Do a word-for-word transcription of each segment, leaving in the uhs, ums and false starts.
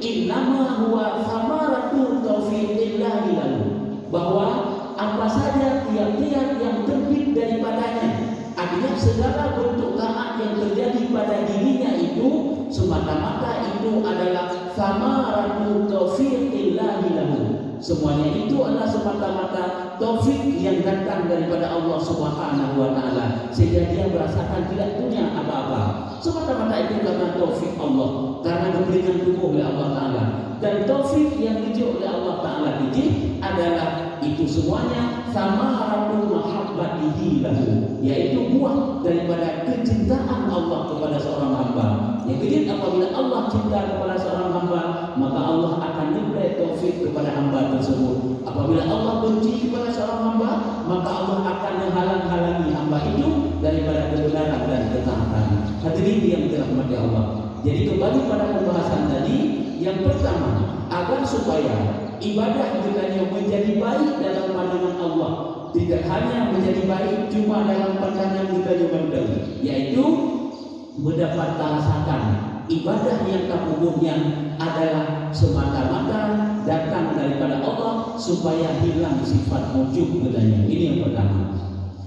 Innama huwa samaratu taufiqillahi lahu, bahwa apa saja tiap-tiap yang terbit daripadanya, artinya segala bentuk taat yang terjadi pada dirinya itu semata-mata itu adalah samaratu taufiqillahi lahu. Semuanya itu adalah semata-mata taufik yang datang daripada Allah Subhanahu wa Ta'ala, sehingga dia merasakan tidak punya apa-apa. Semata-mata itu karena taufik Allah, karena geubri tuboh lé Allah Ta'ala. Dan taufik yang geujok lé Allah Ta'ala jih adalah itu semuanya samaratu mahabbatihi lahu, yaitu buah daripada kecintaan Allah kepada seorang hamba. Yang kejut, apabila Allah cinta kepada seorang hamba, maka Allah akan memberi taufik kepada hamba tersebut. Apabila Allah benci kepada seorang hamba, maka Allah akan menghalang-halangi hamba itu daripada kebenaran dan ketaatan. Hadirin yang dirahmati Allah. Jadi, kembali pada pembahasan tadi, yang pertama, agar supaya ibadah kita nyoe menjadi baik dalam pandangan Allah, tidak hanya menjadi baik cuma dalam pandangan kita nyoe mantong, yaitu mendapat tarasakan ibadah yang tapeubuet nyan adalah semata-mata datang daripada Allah, supaya hilang sifat ujub geutanyoe. Ini yang pertama.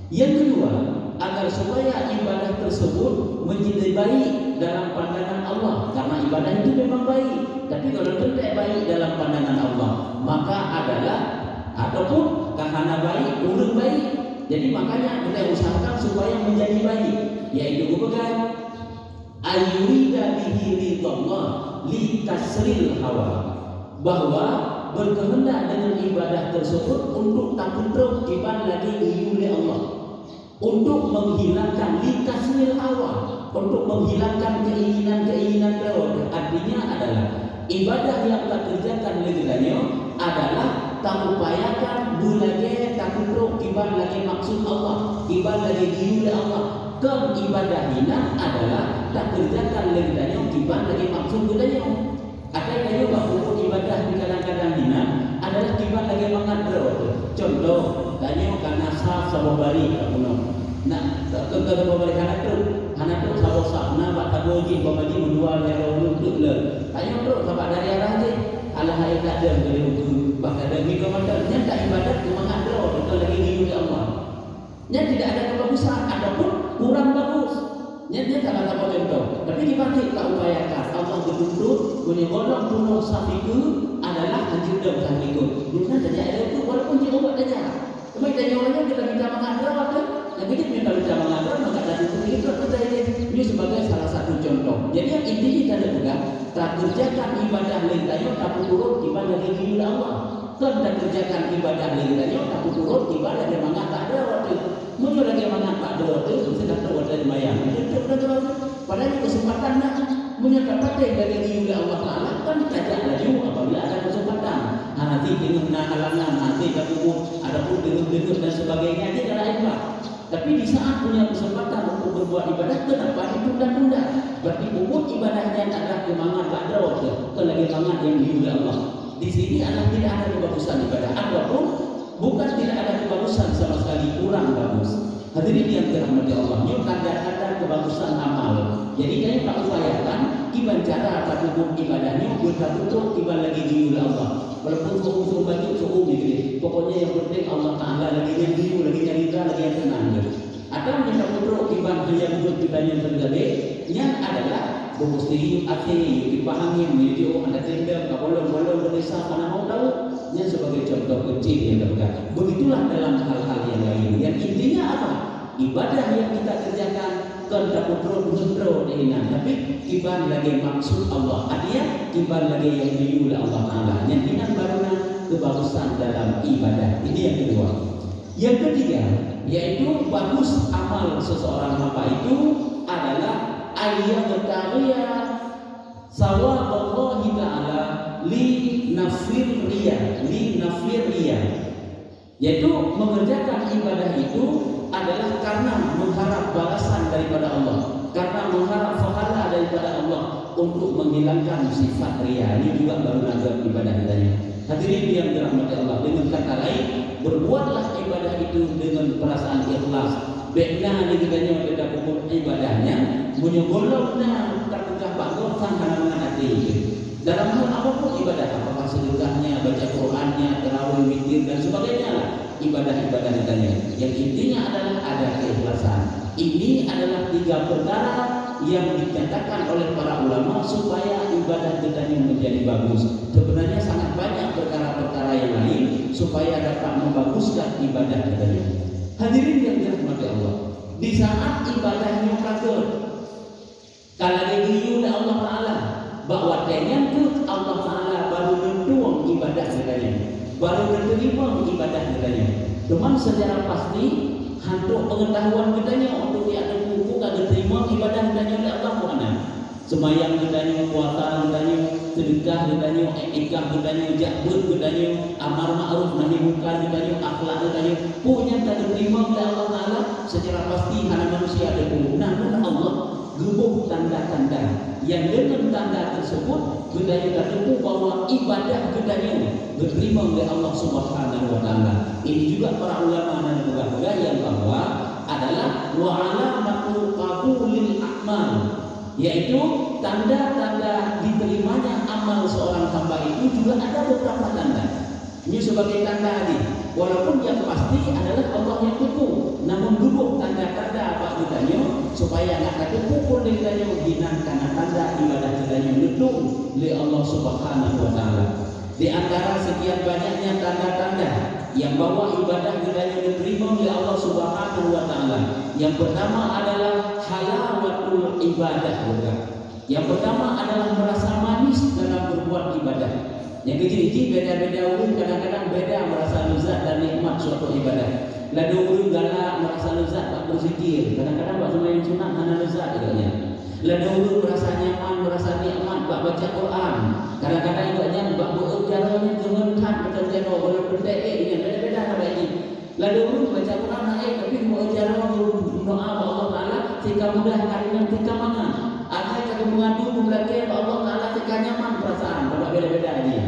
Yang kedua, agar supaya ibadah tersebut menjadi baik dalam pandangan Allah, karena ibadah itu memang baik. Tapi kalau tidak baik dalam pandangan Allah, maka adalah ataupun ka hana baik, ureuëng baik. Jadi makanya kita usahakan supaya menjadi baik, yaitu geupeugah, "Ayyurida bihi ridallah li kasril hawa," bahwa berkehendak dengan ibadah tersebut untuk tapeutrok kiban lagée geuyue lé Allah, untuk menghilangkan li kasril hawa, untuk menghilangkan keinginan-keinginan droe. Artinya adalah ibadah yang takerjakan lé geutanyoe adalah taupayakan beulagée tapeutrok kiban lagée maksud Allah, kiban lagée geuyue lé Allah. Kon ibadah hinan adalah takerjakan lé geutanyoe kiban lagée maksud geutanyoe. Akai tanyoe bak peubuet ibadah di kadang-kadang hinan adalah kiban lagée mangat droe teuh. Contoh, tanyoe ka na saf saboh baréh ka bunoe. Nah, kon ka saboh baréh, hana trok, hana trok saboh saf. Na bak saboh jih, umpama jih meudua lhée droe ureuëng trok le. Tanyoe trok sabak dari arah jih. Alah, hai kadang dari ukeue, bah kadang ngigo mata. Nyan ka ibadat keu mangat droe teuh, kon lagée geuyue lé Allah. Nyan tidak ada kebagusan ataupun kurang bagus. Nyan, nyan salah satu contoh. Tapi kiban cit taupayakan, Allah geutuntut, meunyoe gohlom peunoh saf ikeue adalah hanjeuet dong saf ikeue. Guna tajak ilée tu, walaupun cit ubat tajak. Cuma tanyoe nyoe kita minta mangat droe teuh. Nyang keuneuk minta, minta mangat droe, maka tadi pun itu kita ini. Ini sebagai salah satu contoh. Jadi, yang intinya kita pegang, takerjakan ibadah lé tanyoe tapeuturot kiban lagée geuyue lé Allah. Kon takerjakan ibadah lé geutanyoe tapeuturot kiban lagée mangat bak droe teuh. Meunyoe lagée mangat bak droe teuh, meusti ka trok watée seumayang. Meusti trok watée seumayang. Padahai keuseumpatan na. Meunyoe tapatéh lagée geuyue lé Allah Taala, kan tajak laju apabila ada keuseumpatan. Hana teungoh na halangan, hana tapeubuet, ataupun deungon-deungon dan sebagainya, jadi laén bah. Tapi di saat punya keuseumpatan untuk berbuat ibadah, kenapa ditunda-tunda? Berarti peubuet ibadah nyan adalah keu mangat bak droe teuh, kon lagée mangat nyang geuyue lé Allah. Di sini adalah tidak ada kebagusan ibadah. Ataupun bukan tidak ada kebagusan sama sekali, kurang bagus. Hadirin yang dirahmati Allah, nyoe tanda-tanda kebagusan amal. Jadi, tanyoe taupayakan kiban cara tapeubuet ibadah nyoe beutapeutrok kiban lagée geuyue lé Allah. Walaupun seuuem-seuuem bacut, seuuem jih, pokoknya yang penting Allah Taala lagée nyang geuyue, lagée nyang rida, lagée nyang seunang. Atawa nyang tapeutrok kiban nyang buet kiban nyang sabe-sabe, nyan adalah beumeusti yue até, yue kipah angén, yue jiôh, hana teurimong, ka bolong-bolong, beudesya, hana mau tahu. Nyan sebagai contoh keucil nyang tapeugah. Begitulah dalam hal-hal yang lain. Yang intinya apa? Ibadah yang kita kerjakan kon tapeutrok ngon droe teuh inan, tapi kiban lagée maksud Allah. Artinya, kiban lagée nyang geuyue lé Allah Taala. Nyan inan baru na kebagusan dalam ibadah. Ini yang kedua. Yang ketiga, yaitu bagus amal seseorang hamba itu adalah ayyabtaghiya thawaballahi ta'ala li nafir riya, li nafir riya. Yaitu mengerjakan ibadah itu adalah karena mengharap balasan daripada Allah, karena mengharap pahala daripada Allah untuk menghilangkan sifat riya. Ini juga baru na gét ibadah kita ini. Hadirin yang dirahmati Allah, dengan kata lain, berbuatlah ibadah itu dengan perasaan ikhlas. Bék na di geutanyoe teuka peubuet ibadah nyan, meunyoe gohlom na tapeugah bak gob, sang hana meunan até. Dalam hal apapun ibadah, apakah sedekahnya, baca Qur'annya, tarawih, witir, dan sebagainya lah, ibadah-ibadah geutanyoe. Yang intinya adalah ada keikhlasan. Ini adalah tiga perkara yang dinyatakan oleh para ulama supaya ibadah geutanyoe menjadi bagus. Sebenarnya sangat banyak perkara-perkara yang lain supaya dapat membaguskan ibadah geutanyoe. Hadirin yang dirahmati Allah, di saat ibadah nyoe ka gét, ka lagée geuyue lé Allah Taala, bak watée nyan kheueh Allah Taala baru neutueng ibadah geutanyoe, baru neuteurimong ibadah geutanyoe. Teuma secara pasti, hana trok peungeutahuan geutanyoe untuk jiteupeue ka geuteurimong ibadah geutanyoe lé Allah meunan. Seumayang geutanyoe, puasa geutanyoe, seudeukah geutanyoe, iktikaf geutanyoe, jak beuet geutanyoe, amar ma'ruf nahi mungkar geutanyoe, akhlak geutanyoe, peue nyang ka geuteurimong lé Allah Taala, secara pasti hana manusia teupeue. Namun Allah geuboh tanda-tanda, nyang deungon tanda teusebut geutanyoe tateupeue bahwa ibadah geutanyoe geuteurimong lé Allah Subhanahu wa Taala. Ini juga para ulama na neupeugah-peugah nyang bahwa adalah wa alamatu qabulil a'mal, yaitu tanda-tanda diterimanya amal seorang hamba itu juga ada beberapa tanda. Nyoe sebagai tanda jih, walaupun nyang pasti adalah Allah nyang teupeue, namun geuboh tanda-tanda bak geutanyoe supaya na tateupeue phon lé geutanyoe, inan kana tanda ibadah geutanyoe neutueng lé Allah Subhanahu wa Taala. Di antara sekian banyaknya tanda-tanda nyang bahwa ibadah geutanyoe geuteurimong lé Allah Subhanahu wa Taala, nyang pertama adalah halawatul ibadah, bukan? Nyang pertama adalah merasa manis dalam berbuat ibadah. Nyang keujeuet jih, beda-beda ureuëng kadang-kadang beda merasa lezat dan nikmat suatu ibadah. Ladôm ureuëng galak merasa lezat bak beuzikir, kadang-kadang bak seumayang sunat hana lezat geutanyoe. Ladôm ureuëng merasa nyaman, merasa nikmat bak baca Quran. Kadang-kadang gobnyan bak beuet jaroe nyan keuheun that mantong jaroe, golom peunteng ék nyan, beda-beda haba jih. Ladôm ureuëng baca Quran hana ék, tapi beuet jaroe, meudoá bak Allah Taala, sika mudah kareuna sika mangat. Asai ka geumeungadu, geumeulakée bak Allah Taala, sika nyaman peurasaan, beda-beda jih.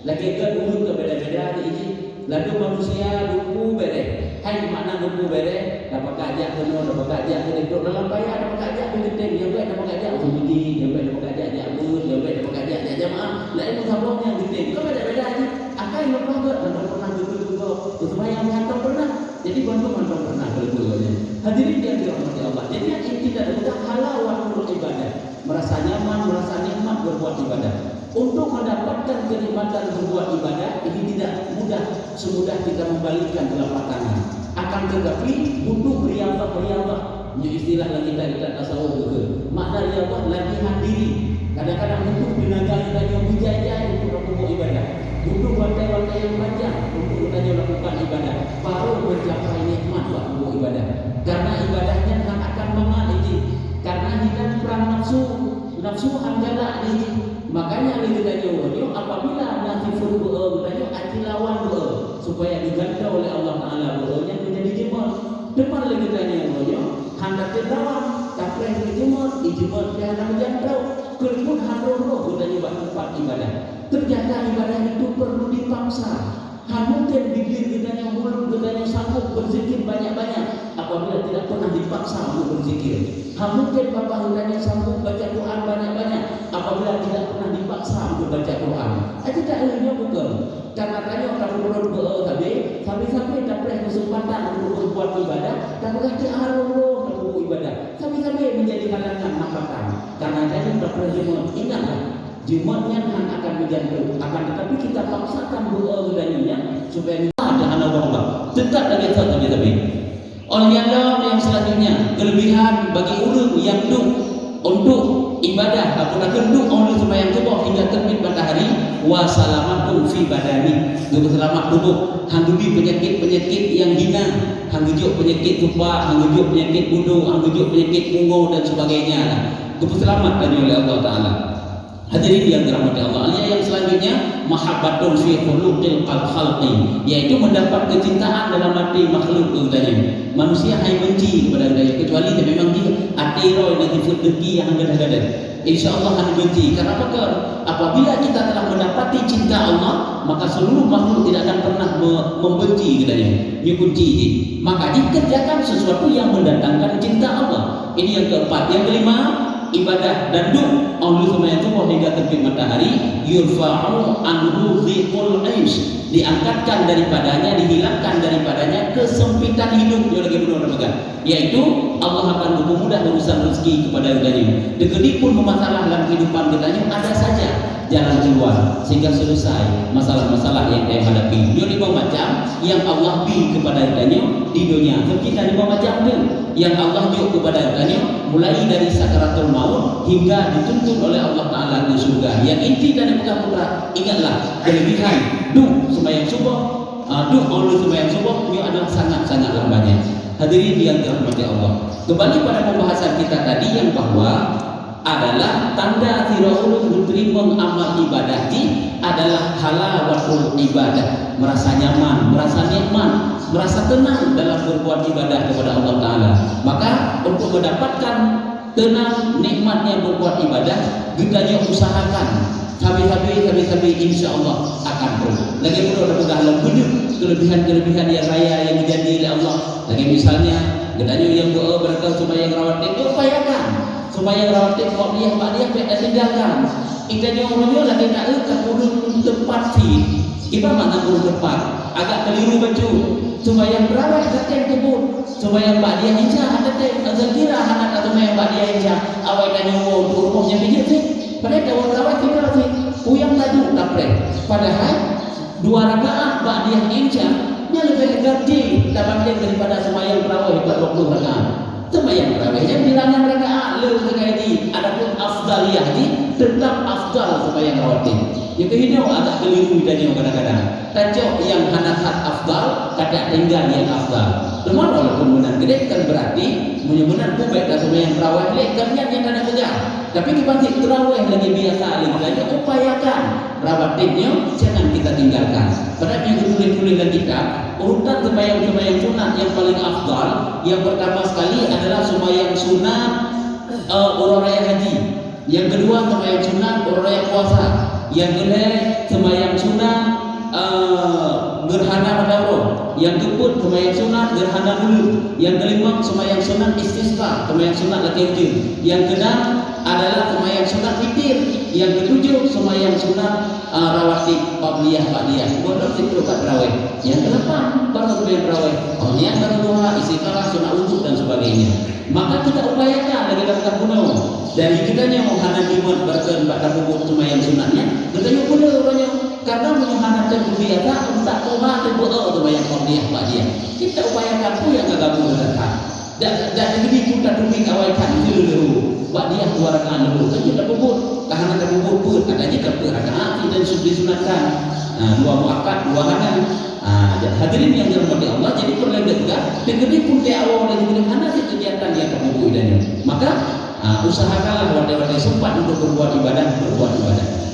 Lagée gét ureuëng ka beda-beda jih. Ladôm manusia lumpu bereh. Hai makna lumpu bereh, tapakat jak keunoe, tapakat jak keudeh, trok dalam paya tapakat jak keu geutem, nyang bèk tapakat jak u meuseujid, nyang bèk tapakat jak jak beuet, nyang bèk tapakat jak jak jamaah. Laén meusaboh nyang geutem. Ka beda-beda jih. Akai leupah gét, mantong pernah geukheun keu gob. Seumayang mantong pernah. Jadi bandum mantong pernah keu leupeue nyan. Hadirin yang dirahmati Allah. Jadi yang inti tadi bukan halawatul ibadah. Merasa nyaman, merasa nikmat berbuat ibadah. Untuk mendapatkan kenikmatan berbuat ibadah, ini tidak mudah semudah kita membalikkan telapak tangan. Akan tetapi, butuh riyadhah-riyadhah. Nyoe istilah lam kitab-kitab tasawuf tu. Makna riyadhah, latihan diri. Kadang-kadang butuh tenaga geutanyoe beujai-jai untuk melakukan ibadah. Butuh watée-watée nyang panjang untuk geutanyoe lakukan ibadah. Baru mencapai nikmat waktu ibadah. Karena ibadah nyan hana akan mangat jih. Karena hinan perang nafsu. Nafsu hana galak jih. Makanya lé geutanyoe nyoe apabila na sifeuet beuet geutanyoe aci lawan beuet supaya geugantoe lé Allah Taala beuet nyan menjadi jeumat. Teuma lé geutanyoe nyoe hana teuh lawan, tapreh keu jeumat, i jeumat pih hana meujantoe. Keuneuk han roh-roh geutanyoe bak teumpat ibadah. Ternyata ibadah itu perlu dipaksa. Hana mungkin bibir geutanyoe, mulut geutanyoe sanggup berzikir banyak-banyak apabila tidak pernah dipaksa untuk berzikir. Hana mungkin babah geutanyoe sanggup baca Quran banyak-banyak apabila tidak pernah dipaksa untuk baca Quran. Aja tak nyoe bukan. Karena tanyoe ka peubuet beuet sabe, sabe-sabe tapreh kesempatan untuk berbuat ibadah, tapi hati haram loh untuk ibadah. Sabe-sabe menjadi halangan hambatan. Karena tanyoe tapreh jeumat, ingatlah, jeumat nyan hana akan meujantoe, akan tetapi kita paksakan doa geutanyoe nyan supaya ada hana Allah. Tetap lagi sabe-sabe. Oleh Allah yang selanjutnya, kelebihan bagi ureuëng yang duk untuk ibadah atawa takheun duk óh lheueh seumayang suboh hingga terbit matahari, wa salamatun fi badani, geupeuseulamat tuboh, han geubri peunyakit-peunyakit nyang hina, han geujok peunyakit tupak, han geujok peunyakit bunoe, han geujok peunyakit pungo dan sebagainya. Geupeuseulamat tanyoe oleh Allah Taala. Hadirin yang dirahmati Allah, yang selanjutnya, mahabbatun fi khuluqil qal-, khalqi, yaitu mendapat kecintaan dalam hati makhluk geutanyoe. Manusia hai benci kepada geutanyoe, kecuali dia memang dia até roh yang sifat dengki yang gadang-gadang. Insya Allah hana benci. Karena apa? Apabila kita telah mendapati cinta Allah, maka seluruh makhluk tidak akan pernah me-, membenci geutanyoe. Ini kunci jih. Maka dikerjakan sesuatu yang mendatangkan cinta Allah. Ini yang keempat. Yang kelima, ibadah dan duek 'oh lheueh seumayang suboh hingga terbit matahari, yurfa'u anhu dhiqul 'aish, diangkatkan daripadanya, dihilangkan daripadanya kesempitan hidup. Nyoe lagèe bunoe tapeugah, yaitu Allah akan mempermudah urusan rezeki kepada geutanyoe. Teukeudi pun meumasalah lam kehidupan geutanyoe, ada saja jalan keluar sehingga selesai masalah-masalah yang geutanyoe hadapi. Nyoe lima macam yang Allah bi kepada geutanyoe di dunia. Seperti lima macam tu yang Allah jok kepada geutanyoe, mulai dari sakaratul maut hingga dituntut oleh Allah Taala ke syurga. Yang inti dan yang pegang putra, ingatlah, kelebihan duek seumayang suboh, ah, duek 'oh lheueh seumayang suboh, nyoe adalah sangat-sangatlah banyak. Hadirin yang dirahmati Allah, kembali pada pembahasan kita tadi, yang bahwa adalah tanda sidroe ureueng geuteurimong amal ibadah jih adalah halawatul ibadah, merasa nyaman, merasa nikmat, merasa tenang dalam berbuat ibadah kepada Allah Taala. Maka, untuk mendapatkan tenang, nikmatnya berbuat ibadah, geutanyoe usahakan sabe-sabe, sabe-sabe, insya Allah akan troh. Lagèe bunoe tapeugah lom, beudeuh kelebihan-kelebihan yang raya yang geujadi lé Allah. Lagèe misalnya, geutanyoe nyang beu-, beureukah seumayang rawatib, upayakan. Seumayang rawatib bak diah, bak diah bèk tatinggalkan. Geutanyoe uroe nyoe lagèe na eu ka kureueng teumpat cit. Kiban makna kureueng teumpat? Agak keliru bacut. Seumayang tarawih ka tém peubuet. Seumayang ba'diyah isya hana tém. Saya kira hana ka seumayang ba'diyah isya. Awai tanyoe woe u rumoh nyan bijéh cit. Padahai kawan tarawih tinggai cit. Peue nyang taduek tapreh. Padahai dua rakaat ba'diyah isya nyan leubeh ganjil tabandéng daripada seumayang tarawih empat puluh rakaat. Seumayang tarawih nyan bilangan rakaat le sagai jih, adapun afdaliyah jih teutap afdal seumayang rawatib. Nyang keuhinoe agak keliru tanyoe kadang-kadang. Tacok nyang hana that afdal, ka tatinggai nyang afdal. Teuma walaupun meunan keudeh, kan berarti meunyoe meunan pubek taseumayang tarawih lé, kan nyan nyang hana peugah. Tapi kiban cit tarawih lagèe biasa lé, tanyoe upayakan rawatib nyoe jangan kita tinggalkan. Padahai nyang geutuléh-tuléh lam kitab, urutan seumayang-seumayang sunat nyang paléng afdal, nyang peurtama sekali adalah seumayang sunat, eh, uroe raya haji. Nyang keudua, seumayang sunat uroe raya puasa. Nyang keulhèe, seumayang sunat, eh, geurhana mata uroe. Nyang keupeuet, seumayang sunat geurhana buleuen. Nyang keulimong, seumayang sunat istisqa, seumayang sunat lakèe ujeuen. Nyang keunam adalah seumayang sunat witir. Nyang keutujoh, seumayang sunat, eh, rawatib, qabliyah, ba'diyah. Gohlom siplôh ka tarawih. Nyang keulapan, baru seumayang tarawih. Oh, nyan baru duha, istikharah, sunat wudhu dan sebagainya. Maka kita upayakan lagèe lam tapunoe. Dari geutanyoe hana jimat barokon bak tapeubuet seumayang sunat nyan, geutanyoe pula uroe nyoe. Karena meunyoe hana teubiasa, utak tuha teubeuet seumayang qabliyah ba'diyah. Kita upayakan peue nyang ka gabung dalam that. Dan, dan geutanyoe pun tateubiet awai that geuleuhu. Ba'diyah dua rakaat leuhu. Kan kita peubuet. Ka hana tapeubuet pun, ada je ka peuet rakaat kita disunatkan. Nah, dua muakkad, dua hana. Ah, ja-, hadirin yang dirahmati Allah, jadi peureulèe geupeugah, teukeudi pun teuh awai laju geutanyoe hana cit keugiatan nyang tapeubuet dan nyoe. Maka, ah, usahakanlah watèe-watèe sempat untuk berbuat ibadah, berbuat ibadah.